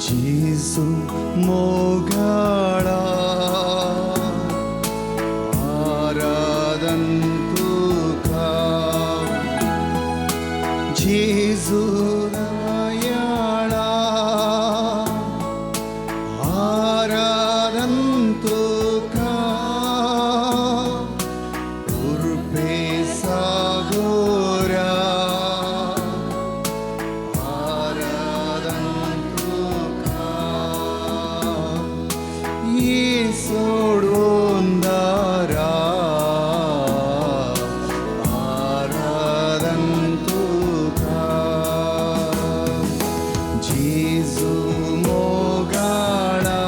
जेजू मोगाळा आराधन तुका जेजू दयाळा आराधन तुका उर्पे सागोरा आराधन तुका सोडून दारा आराधन तुका जेजू मोगाळा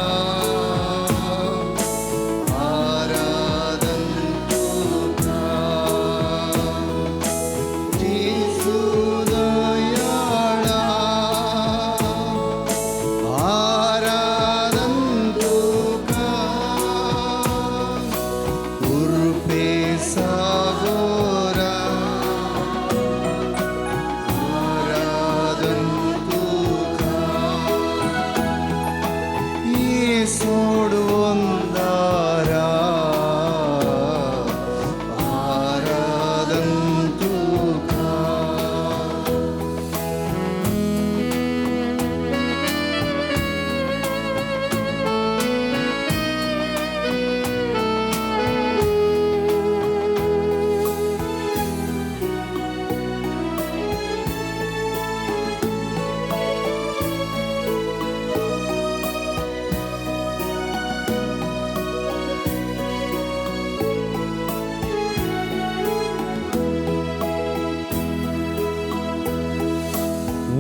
आराधन तुका जेजू दयाळा आराधन तुका उर्पे सागोरा आराधन तुका सोडून दारा आराधन तुका.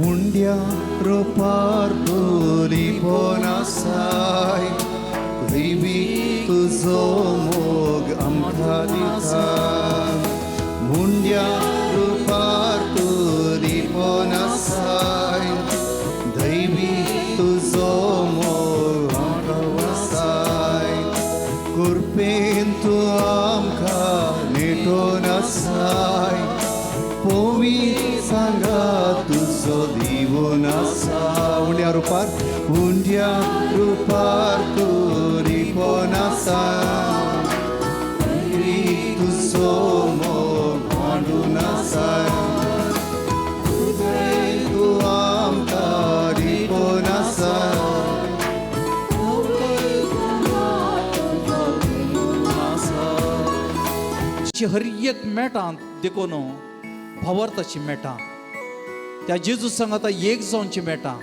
उंड्या रुपार तुली पोनासाय देवी तुजो मोग आमकां दिता. मुंड्या रुपार तुली पोनासाय दैवी तुजो मोग आमकां वसाय. कुरपेन तूं आमकां नेटोन आसाय पोवी सांगा तुजो दिवून आसा. उंड्या रुपार उंड्या रुपार तूं रिपोन आसा तुजो मोग मांडून आसा. तूं आमकां रिपोन आसा. हर एक मेटां देखून भावार्थाची मेटां त्या जेजू सांगाता एक जावची मेटां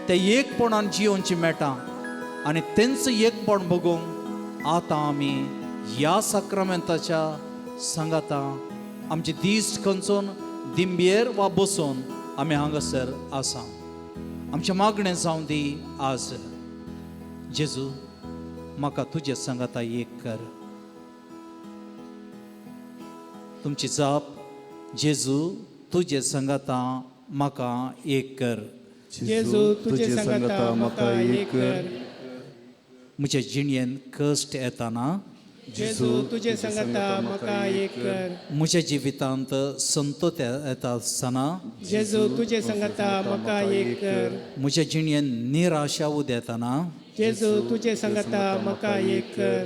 त्या एकपणान जियोवची मेटां आनी तेंच एकपण बघूंक आतां आमी ह्या साक्रामेंताच्या सांगाता आमचे दीस खंचून दिंबेर वा बसून आमी हांगासर आसा. आमचें मागणें जावं दी आज जेजू म्हाका तुजे सांगाता एक कर. तुमची जाप जेजू तुजे सांगाता म्हाका एक कर. जेजू तुजे सांगाता म्हाका एक कर. म्हज्या जिणेन कश्ट येताना जेजू तुजे सांगाता म्हाका एक कर. म्हज्या जिवितांत संतोत येता आसतना जेजू तुजे सांगाता म्हाका एक कर. म्हज्या जिणेन निराशा उदेताना जेजू तुजे सांगाता म्हाका एक कर.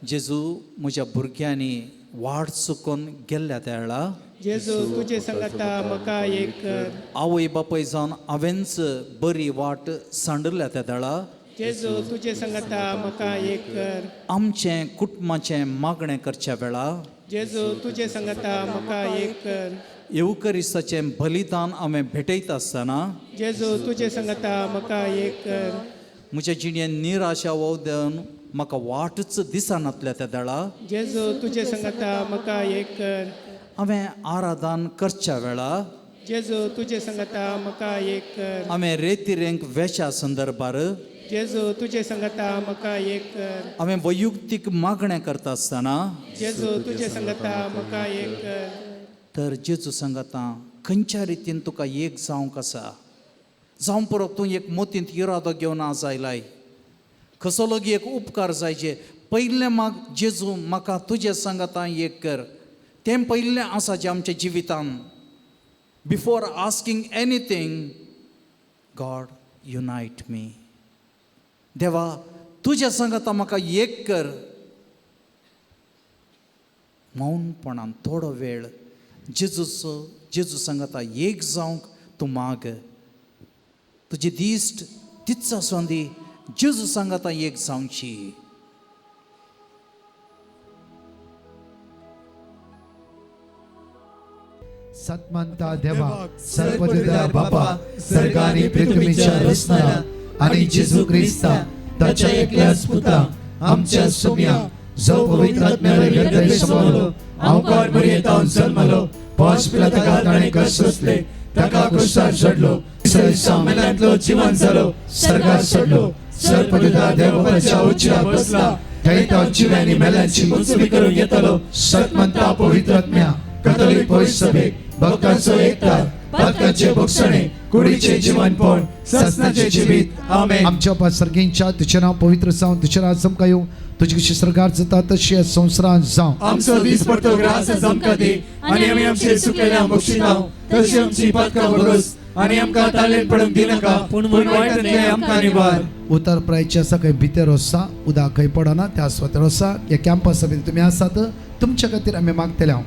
जेजू म्हज्या भुरग्यांनी वाट चुकोन गेल्ल्या त्या वेळा जेजू तुजे सांगाता म्हाका एक कर. आवय बापूय जावन हांवेंच बरी वाट सांडल्या त्या वेळा जेजू तुजे सांगाता म्हाका एक कर. आमचें कुटुंबाचें मागणें करच्या वेळा जेजू तुजे सांगाता म्हाका एक कर. येवकरिस्ताचें बलिदान हांवें भेटयता आसतना जेजू तुजे सांगाता म्हाका एक कर. म्हज्या जिणेन निराशा वोवदेवन म्हाका वाटच दिसनातल्या त्या वेळा जेजू तुजे सांगाता म्हाका एक कर. हांवें आराधन करच्या वेळा जेजू तुजे सांगाता म्हाका एक कर. हांवें रेतिरेंक वेच्या संदर्भार जेजू तुजे सांगाता म्हाका एक कर. हांवें वैयुक्तीक मागणें करता आसतना जेजू तुजे सांगाता म्हाका एक कर. तर जेजू सांगाता खंयच्या रितीन तुका एक जावंक आसा जावं पुरो तूं एक मोतींत इरादो घेवन आज आयलाय कसो लोगी एक उपकार जायचे पयलें माग जेजू म्हाका तुजे सांगाता एक कर. तें पयलें आसा जें आमच्या जिवितान. Before asking anything, God unite me. देवा तुज्या सांगाता म्हाका एक कर. मौनपणान थोडो वेळ जेजूचो जेजू सांगाता एक जावंक तूं माग. तुजी दिश्ट तीच आसूं दी, जेजू सांगाता एक जावची. सतमंता देवा सर्वदिदार बापा सर्गानी पृथ्वीच्या रचणारा आणि जेजू ख्रिस्ता ताच्या एकल्याच पुता आमच्या सोम्या जो पवित्र आत्म्याला गर्भे समवलो अवकार मरियेतावन जन्मलो पांच पिला ताणें कश्ट सोंसले ताका क्रुसार चडलो तिसऱ्या दिसा मेल्यांतलो जिवन जालो सर्गार चडलो सर्वदिदार देवाच्या उच्चार बसला थंय तो जिव्यांनी मेल्यांची मुंचवी करून येतलो. सतमंता पवित्र आत्म्या कथोलिक पवित्र सभेक भक्तांचो एकता पातकांचे भोगसणे कुडीचे जीवनपण ससनाचे जिवीत. आमेन. आमच्या बापा सर्गींच्या तुझें नांव पवित्र जावं, तुझें राज आमकां येवं, तुजी कशी सर्गार जाता तशी ह्या संवसारांत जावं. आमचो दीस पडतो ग्रास आमकां दी आनी आमी आमचे चुकलेल्या बक्षिताव तशी आमची पातकां भरोस आनी आमकां तालेन पडूंक दिनाका पूण वायटांतलें आमकां निवार. उतर प्रायचे आसा खंय भितर आसा, उदक खंय पडना त्या सुवातेर आसा. ह्या कॅम्पसा भितर तुमी आसात, तुमच्या खातीर आमी मागतले हांव.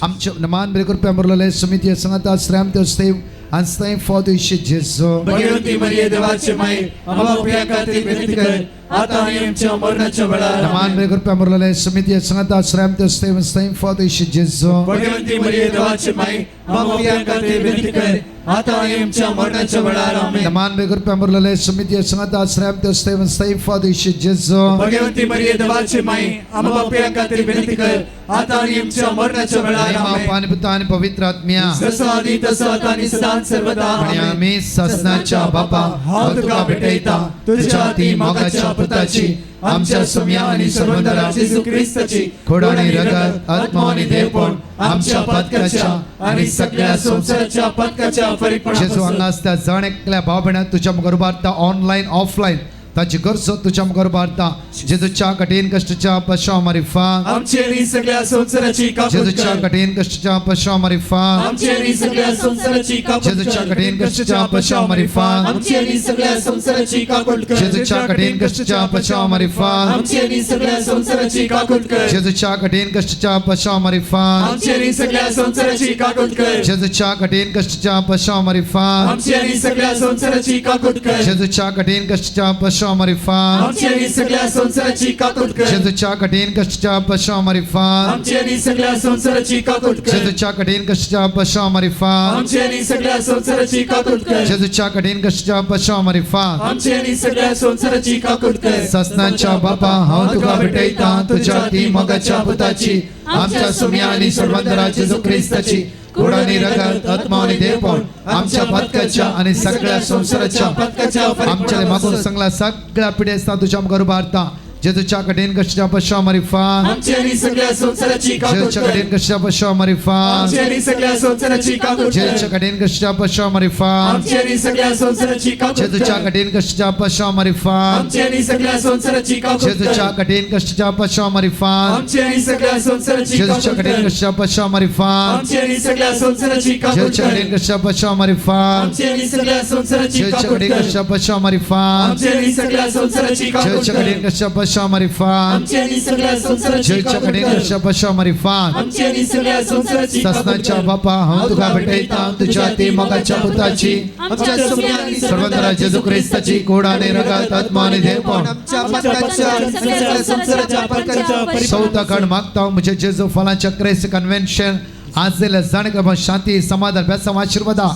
आमचे मान बरे कृपया मुरलेले समिती सांगता श्रेम देव आनी फॉदेश जेजू. भगवती मरिये देवाचे माई आम्हा प्रिया खातीर विनंती कर आता आनी आमच्या मरणाच्या वेळार. मान बरे कृपया मुरलेले समिती सांगता श्रेम देव आनी फॉदेश जेजू. भगवती मरिये देवाचे माई आम्हा प्रिया खातीर विनंती कर आता आनी आमच्या मरणाच्या वेळार. आमेन. मान बरे कृपया मुरलेले समिती सांगता श्रेम देव आनी फॉदेश जेजू. भगवती मरिये देवाचे माई आम्हा प्रिया खातीर विनंती कर आता आनी आमच्या मरणाच्या वेळार. आमेन. पाणी पुता आणि पवित्र आत्म्या जसं आधी तसं आता आणि सदा सर्वदा. आणि आमेन. आम्ही ससनाच्या बापा हांव तुका भेटयता तुझ्या ती मोगाच्या पुताची आमच्या सुम्या आणि सर्वंदरा जेजू ख्रिस्ताची खोड आणि रगत, आत्मा आत्मा आणि देवपण आमच्या पातकाच्या आणि सगळ्या संसाराच्या पातकाच्या जेजू फरीकपणापासून हांगा आसता जण एकल्या भाव भयणां तुज्या मुखार उबारता, ऑनलायन ऑफलायन ताची गरज तुज्या मुखार उबारता. जेजूच्या कठीण कश्टच्या पशा मारिफा आमची आणि सगळ्या संसाराची काकूत जेजूच्या कर. कठीण कश्टच्या पशा मारिफा आमची आणि सगळ्या संसाराची काकूत जेजूच्या कर. कठीण कश्टच्या पशा मारिफा आमची आणि सगळ्या संसाराची काकूत कर. जेजूच्या कठीण कश्टच्या पशा मारिफा आमची आणि सगळ्या संसाराची काकूत कर. जेजूच्या कठीण कश्टच्या पशा मारिफा आमची आणि सगळ्या संसाराची काकूत कर. जेजूच्या कठीण कश्टच्या पशा मारिफा आमची आणि सगळ्या संसाराची काकूत कर. जेजूच्या कठीण कश्टच्या पशा मारिफा आमची आणि सगळ्या संसाराची काकूत कर. जेजूच्या कठीण कश्टच्या पशा मारिफा आमची आणि सगळ्या संसाराची काकूत कर. जेजूच्या कठीण कश्टच्या पशा मारिफा आमची आणि सगळ्या संसाराची काकूत कर. जेजूच्या कठीण कश्टच्या पशा मारिफा आमची आणि सगळ्या संसाराची काकूत कर. ससनाच्या बापा हांव तुका भेटयता तुझ्या ती मोगाच्या पुताची आमच्या सुम्या आणि सर्वंदरा जेजू ख्रिस्ताची गोड आणि रगत आत्मा आणि देवपण आमच्या पातकाच्या आणि सगळ्या संसाराच्या पातकाच्या आमच्या मागून सांगला सगळ्या पिढ्या तुझ्या मुखार उबारता. जेजूच्या कठीण कश्टच्या पशा मारिफा आमची आणि सगळ्या संसाराची काकूत जेजूच्या कर. कठीण कश्टच्या पशा मारिफा आमची आणि सगळ्या संसाराची काकूत कर. जेजूच्या कठीण कश्टच्या पशा मारिफा आमची आणि सगळ्या संसाराची काकूत जेजूच्या कर. कठीण कश्टच्या पशा मारिफा आमची आणि सगळ्या संसाराची काकूत जेजूच्या कर. कठीण कश्टच्या पशा मारिफा आमची आणि सगळ्या संसाराची जेजूच्या काकूत कठीण कर. कश्टच्या पशा मारिफा आमची आणि सगळ्या संसाराची काकूत जेजूच्या कर. कठीण कश्टच्या पशा मारिफा आमची आणि सगळ्या संसाराची जेजूच्या काकूत कठीण कर. कश्टच्या पशा मारिफा आमची आणि सगळ्या संसाराची काकूत जेजूच्या कर. कठीण कश्टच्या पशा मारिफा आमची आणि सगळ्या संसाराची जेजूच्या काकूत कठीण कर. कश्टच्या पशा मारिफा आमची आणि सगळ्या संसाराची काकूत ससनाच्या कर. बापा हांव तुका भेटयता तुझ्या ती मोगाच्या पुताची आमच्या सुम्या आणि सर्वंदरा जेजू ख्रिस्ताची कोड आणि रगत आत्मा आणि देवपण आमच्या पातकाच्या आणि सगळ्या संसाराच्या पातकाच्या चौथा खंड मागता म्हणजे जेजू फलाच्या क्रेस कन्व्हेन्शन आज दिल्या जाणेकर शांती समाधान बेसम आशीर्वादा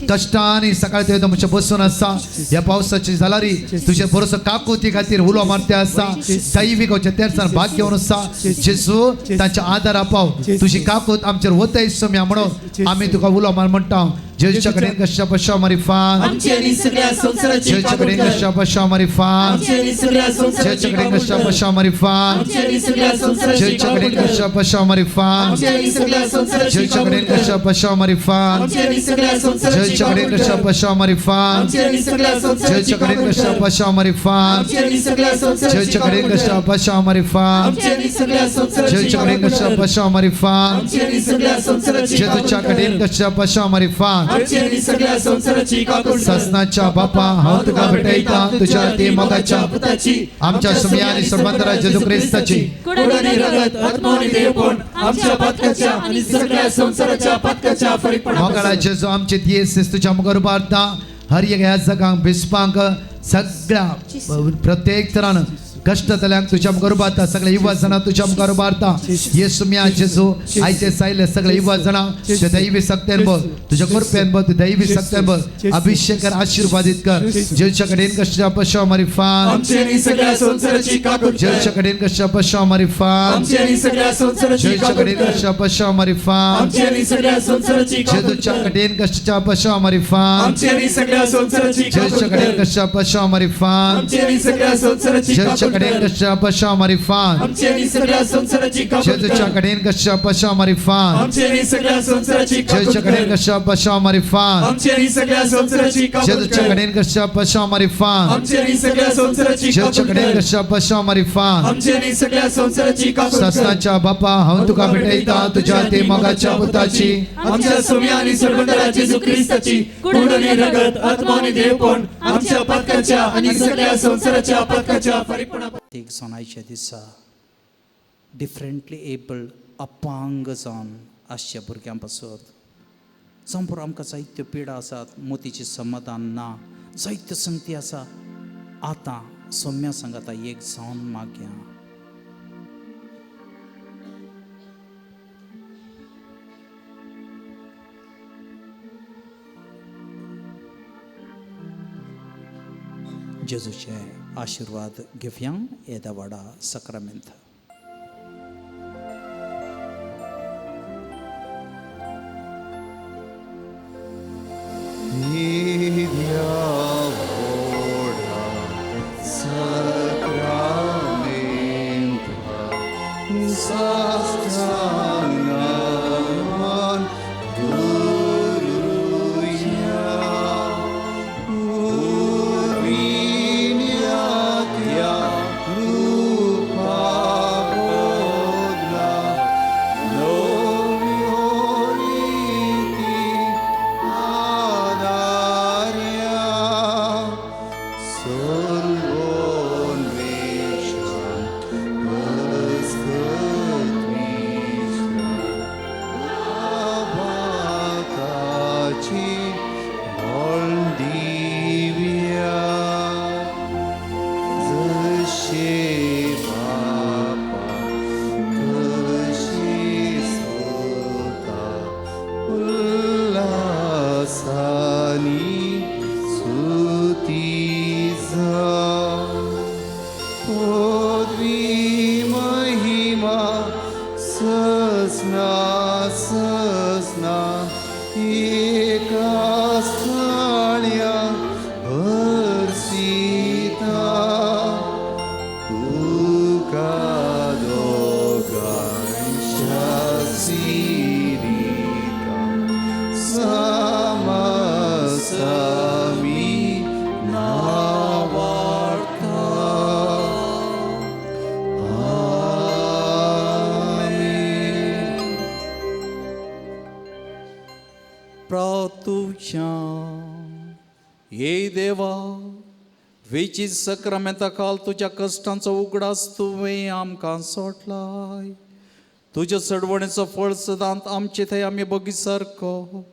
कष्टाने सकाळी ते तुमच्या बसून आसा. ह्या पावसाची जालारी तुझे बरोसो काकुती खातीर उलो मारते आसा. दैवीक तेरसान भाग घेवन आसा. जेजू तांच्या आदारा पाव तुझी काकूत आमचेर वतय सम्या म्हणून आमी तुका उलो मार म्हणटा. जेजूच्या कडेन कश्या पशा मारिफा आमची आणि सगळ्या संसाराची जेजूच्या काकूत कडेन कर. कश्या पशा मारिफा आमची आणि सगळ्या संसाराची जेजूच्या कडेन काकूत कश्या कर. पशा मारिफा आमची आणि सगळ्या संसाराची जेजूच्या काकूत कडेन कर. कश्या पशा मारिफा आमची आणि सगळ्या संसाराची जेजूच्या काकूत कडेन कर. कश्या पशा मारिफा आमची आणि सगळ्या संसाराची जेजूच्या कडेन काकूत कश्या कर. पशा मारिफा आमची आणि सगळ्या संसाराची जेजूच्या कडेन काकूत कश्या कर. पशा मारिफा आमची आणि सगळ्या संसाराची जेजूच्या कडेन काकूत कश्या कर. पशा मारिफा आमची आणि सगळ्या संसाराची जेजूच्या कडेन काकूत कश्या कर. पशा मारिफा आमची आणि सगळ्या संसाराची जेजूच्या काकूत कडेन कर. कश्या पशा मारिफा आमची आनी सगळ्या संवसाराची काकूट कर. ससनाच्या बापा, हांव तुका भेटयता तुझ्या ती मोगाच्या पुताची, आमच्या सुमया आनी सर्वांतरा जेजू क्रिस्ताची कोड आनी रगत, आत्मो आनी देवपण आमच्या पातकाच्या आनी सगळ्या संवसाराच्या पातकाच्या फरीकपणा मोगाळा जेजू, आमचे दियेस तुझ्या मुखार उबारता. हर एक ह्या जगांक बिस्पांक सगळ्या प्रत्येक तरान कश्ट जाल्यांक तुझ्या मुखार उबारता. सगळे युवा जाणां तुझ्या मुखार उबारता. येसू म्या जेजू, आयचे सायले सगळे युवा जाणां ते दैवी सक्तेन बोल, तुझ्या कृपेन बोल, तू दैवी सक्तेन बोल, अभिषेक कर, आशीर्वादित कर. जेजूच्या कडेन कश्ट पशा मारिफान. आमची आनी सगळ्या संवसाराची काकूट कर. जेजूच्या कडेन कश्ट पशा मारिफान. आमची आनी सगळ्या संवसाराची जेजूच्या काकूट कडेन कर. कश्ट पशा मारिफान. आमची आनी सगळ्या संवसाराची काकूट जेजूच्या कर. कडेन कश्ट पशा मारिफान. आमची आनी सगळ्या संवसाराची काकूट जेजूच्या कडेन कर. कश्ट पशा मारिफान. आमची आनी सगळ्या संवसाराची जेजूच्या काकूट कडेन कर. कश्ट पशा मारिफान. आमची आनी सगळ्या संवसाराची काकूट जेजूच्या कर. कडेन कश्ट पशा मारिफान. आमची आनी सगळ्या संवसाराची काकूट जेजूच्या कडेन कर. कश्ट पशा मारिफान. आमची आनी सगळ्या संवसाराची काकूट जेजूच्या कर. कडेन कश्ट पशा मारिफान. आमची आनी सगळ्या संवसाराची जेजूच्या काकूट कडेन कर. कश्ट पशा मारिफान. आमची आनी सगळ्या संवसाराची काकूट कर. ससनाच्या बापा, हांव तुका भेटयता तुझ्या ते मोगाच्या पुताची, आमच्या सोम्या आनी सर्वंतरा जेजू क्रिस्ताची कोड आनी रगत, आत्मो आनी देवपण आमच्या पातकाच्या आनी सगळ्या संवसाराच्या पातकाच्या फरीकपणा. एक जावन आयच्या दिसा डिफरंटली एबल्ड अपंग जावन आसच्या भुरग्यां पासत जावं पुरो, आमकां जायत्यो पिडा आसात, मोतीचें समाधान ना, जायत्यो संगती आसा. आतां सोम्या सांगाता एक जावन मागया. जेजूचे आशिर्वाद घेवया येदा वाडा सक्रामेंत. प्रातुच्या हे देवा, वेची सक्रामेंता काल तुज्या कश्टांचो उगडास तुवें आमकां सोडलाय. तुज्या चडवणेचो फळ सदांत आमचे थंय आमी बगी सारको.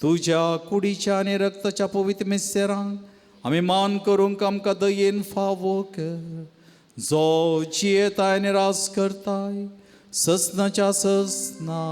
तुज्या कुडीच्या आनी रक्ताच्या पवित्र मिस्तेरांक आमी मान करूंक आमकां दयेन फावो कर, जो जियेताय आनी रास करताय ससनाच्या ससना.